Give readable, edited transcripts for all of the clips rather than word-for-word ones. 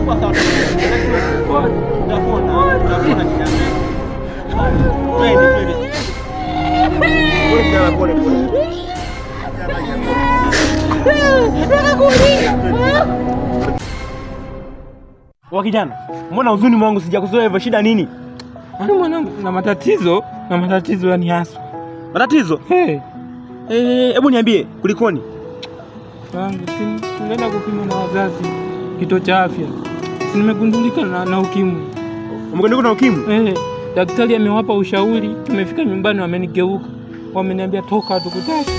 Utakuwa sawa. Utapona. Utapona kijana. Twende, twende. Pole kijana, pole pole. Wa kijana, mbona huzuni mwangu sijakuzoea hivyo, shida nini? Yaani mwanangu, na matatizo, na matatizo yani haswa. Matatizo? Hey. Eh, hebu niambie kulikoni? Mwanangu, si tunaenda kupima na wazazi kituo cha afya. Si nimegundulika na ukimwi. Umegundulika na ukimwi? Eh, daktari amewapa ushauri, tumefika nyumbani wamenigeuka. Wameniambia toka, hatukutaki.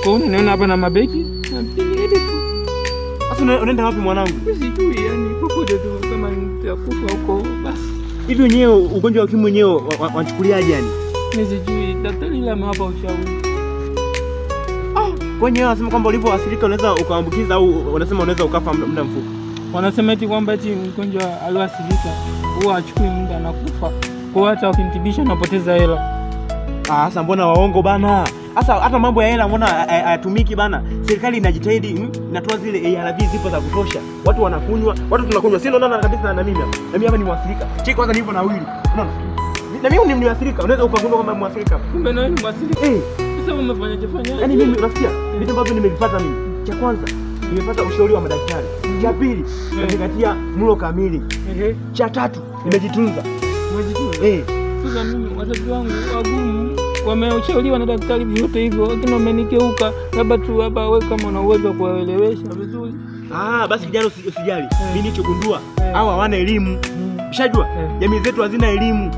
Kwa hiyo unaona hapa na mabegi, na niende tu. Sasa unaenda wapi mwanangu? Sijui yani popote tu kama nitakufa huko basi. Hivi wenyewe ugonjwa wa ukimwi wenyewe wanachukuliaje yani? Mimi sijui, daktari ila amewapa ushauri. Ah, wenyewe wanasema kwamba ulivyoathirika unaweza ukaambukiza au wanasema unaweza ukafa muda mfupi. Wanasema eti kwamba eti mgonjwa alioathirika huwa achukui muda anakufa. Kwa hiyo hata wakimtibisha napoteza hela. Ah, sasa mbona waongo bana? Sasa hata mambo ya hela mbona hayatumiki bana? Serikali inajitahidi, inatoa zile ARV zipo za kutosha. Watu wanakunywa, watu tunakunywa. Si unaona kabisa na mimi hapa. Na mimi hapa ni mwathirika. Cheki kwanza nilivyo na wili. Unaona? Na mimi ni mwathirika. Unaweza ukagundua kwamba mwathirika. Kumbe na wewe ni mwathirika. Eh. Sasa umefanyaje fanyaje? Yaani mimi unasikia? Vitu ambavyo nimevipata mimi. Cha kwanza, nimepata ushauri wa madaktari. Cha pili, nazingatia mlo kamili. Cha tatu, nimejitunza. Umejitunza? Eh. Sasa mimi wazazi wangu wagumu wameshauriwa na daktari vyote hivyo, lakini wamenigeuka. Labda tu labda wewe kama una uwezo wa kuwaelewesha vizuri. Ah, basi kijana usijali. Mimi nilichogundua hawa hawana elimu. Ushajua? Jamii zetu hazina elimu.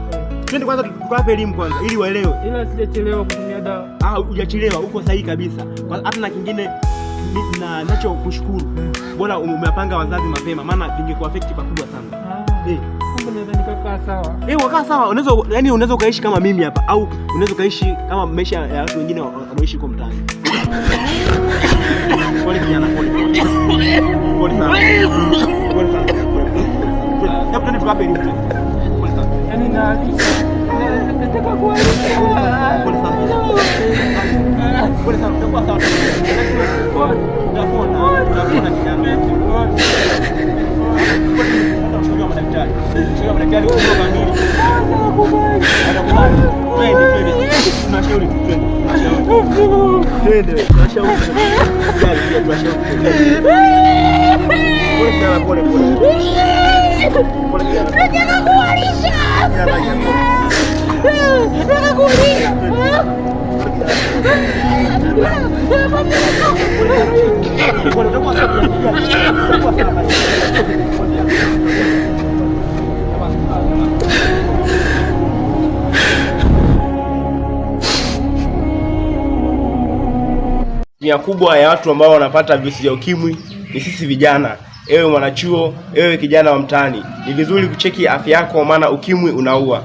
Twende kwanza tukawape elimu kwanza ili waelewe. Ila sijachelewa kutumia dawa. Ah, hujachelewa, uko sahihi kabisa. Hata na kingine na nacho kushukuru. Bora umewapanga wazazi mapema maana ingekuwa affect pakubwa sana. Kumbe naweza nikakaa sawa. Wakaa sawa. Unaweza yani unaweza ukaishi kama mimi hapa au unaweza ukaishi kama maisha ya watu wengine wanaoishi huko mtaani. Pole kijana, pole. Pole sana. Pole sana. Pole. Hebu twende tukape elimu. Pole sana. Yaani na nataka kuacha. Pole sana. Pole sana. Utakuwa sawa. Utapona. Utapona kijana. Ushauri wa madaktari. Ushauri wa madaktari uko kamili. Atakubali. Twende, twende. Tunashauri tu, twende. Twende, tunashauri. Gari pia tunashauri. Pole sana, pole pole. Pole sana. Nataka kuwalisha. Nataka kuwalisha. Pole, utakuwa sawa. Utakuwa sawa. Asilimia kubwa ya watu ambao wanapata virusi vya ukimwi ni sisi vijana. Ewe mwanachuo, ewe kijana wa mtaani, ni vizuri kucheki afya yako, maana ukimwi unaua.